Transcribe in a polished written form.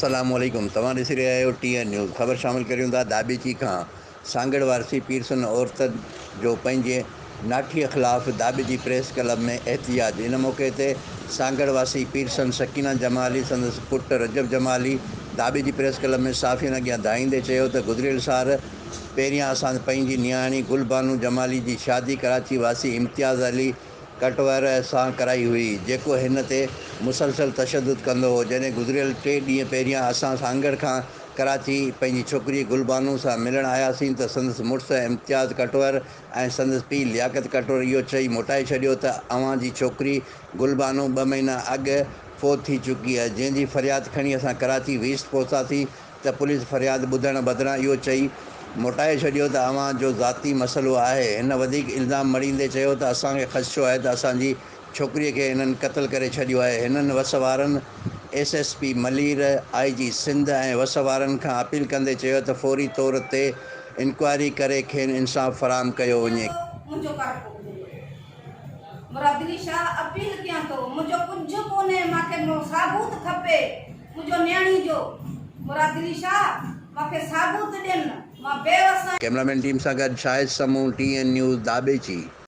السلام عليڪم توهان ڏسي رهيا آهيو ٽي اين نيوز خبر شامل ڪريون ٿا داٻيچي کان سانگهڙ وارثي پيرسن عورت جو پنهنجي ناٺيء خلاف داٻيچي پريس ڪلب ۾ احتجاج ان موقعي تي سانگهڙ واسي پيرسن سڪينه جمالي سندس پٽ رجب جمالي داٻيچي پريس ڪلب ۾ صحافين اڳيان دانهيندي چيو ته گذريل سال پهريان اسان پنهنجي نياڻي گل بانو جمالي جي شادي ڪراچي واسي امتياز علي ڪٽوهر سان ڪرائي هئي، جيڪو هن تي مسلسل تشدد ڪندو هو، جڏهن گذريل ٽي ڏينهن پهريان اسان سانگهڙ کان ڪراچي پنهنجي ڇوڪري گل بانو سان ملڻ آياسين ته سندس مڙس امتياز ڪٽوهر ۽ سندس پيء لياقت ڪٽوهر اهو چئي موٽائي ڇڏيو ته اوهان جي ڇوڪري گل بانو ٻه مهينا اڳ فوت ٿي چڪي آهي، جنهن جي فرياد کڻي اسان ڪراچي ويسٽ پهتاسين ته پوليس فرياد ٻڌڻ بدران اهو چئي موٽائي ڇڏيو ته اوهان جو ذاتي مسئلو آهي. هن وڌيڪ الزام مڙهيندي چيو ته اسان کي خدشو آهي ته اسان جي ڇوڪريء کي هنن قتل ڪري ڇڏيو آهي. هنن وس وارن S S P Malir, I G Sindh ۽ وس وارن کان اپيل ڪندي چيو ته فوري طور تي انڪوائري ڪري کين انصاف فراهم ڪيو وڃي. منهنجو ڪارڪو ٻڌجو. مراد علي شاهه اپيل ڪيان ٿو منهنجو ڪجهه ڪونهي مان کي ثابوت کپي. منهنجو نياڻي جو مراد علي شاهه مان کي ثابوت ڏين مان بيوس آهيان. ڪئميرا مين ٽيم سان گڏ Shahid Samoon, T N news, Dhabeji.